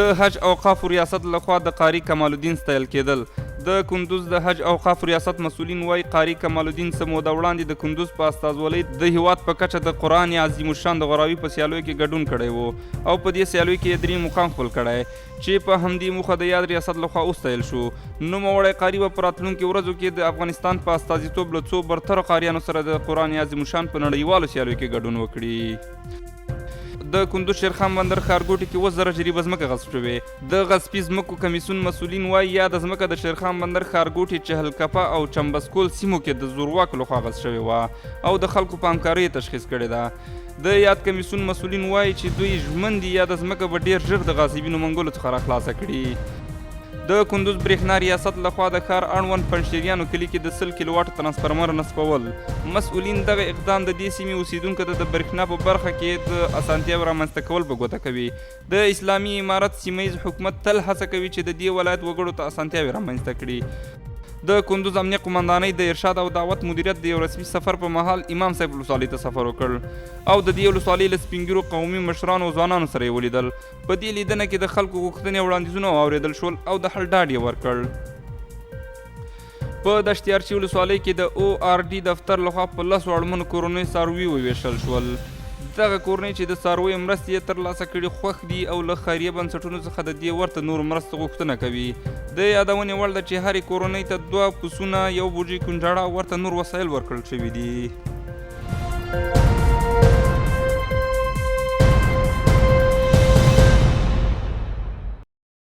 د حج اوقافو ریاست لخوا د قاري کمال الدین ستایل کېدل. د کندوز د حج اوقافو ریاست مسؤلین وايي، قاري کمال الدین څه موده وړاندې د کندوز په استازولۍ د هیواد په کچه د قرآن عظیم الشان د غوراوي په سیالیو کې ګډون کړی و او په دې سیالیو کې یې دریم مقام خپل کړی چې په همدې موخه د یاد ریاست لخوا وستایل شو. نوموړی قاري به په راتلونکو ورځو کې د افغانستان په استازیتوب له څو برترو قاریانو سره د قرآن عظیم الشان په نړیوالو سیالیو کې ګډون وکړي. د کندوز شیرخان بندر ښارګوټي کې 7000 جریبه ځمکه غصب شوې. د غصبي ځمکو کمیسیون مسؤلین وايي، یاده ځمکه د شیرخان بندر ښارګوټي چهلکپه او چمبسکول سیمو کې د زورواکو لخوا غصب شوې وه او د خلکو په همکارۍ یې تشخیص کړې ده. د یاد کمیسیون مسؤلین وايي چې دوی ژمن دي یاده ځمکه به ډېر ژر د غاصبینو منګولو څخه راخلاصه کړي. د کندوز برېښنا ریاست لخوا د ښار اړوند پنجشیریانو کلي کې د 100 کیلوواټ ترانسفرمر نصبول. مسؤلین دغه اقدام د دې سیمې اوسېدونکو ته د برېښنا په برخه کې د اسانتیاوو رامنځته کول په ګوته کوي. د اسلامي امارت سیمه ییز حکومت تل هڅه کوي چې د دې ولایت وګړو ته اسانتیاوې رامنځته کړي. د کندوز امنیه قومندانۍ د ارشاد او دعوت مدیریت د یو رسمي سفر په مهال امام صاحب ولسوالۍ ته سفر وکړ او د دې ولسوالۍ له سپینږیرو قومي مشرانو او ځوانانو سره یې ولیدل. په دې لیدنه کې د خلکو غوښتنې او وړاندیزونه واورېدل شول او د حل ډاډ یې ورکړ. په دشت ارچي ولسوالۍ کې د او آر ډي دفتر لخوا په 10 اړمنو کورنیو څاروي وویشل شول. دغه کورنۍ چې د څارویو مرستې یې ترلاسه کړي خوښ دي او له خیریه بنسټونو څخه د دې ورته نورو مرستو غوښتنه کوي. د یادونې وړ ده چې هرې کورنۍ ته دوه پسونه، یو بوجۍ کنجاړه او ورته نور وسایل ورکړل شوي دي.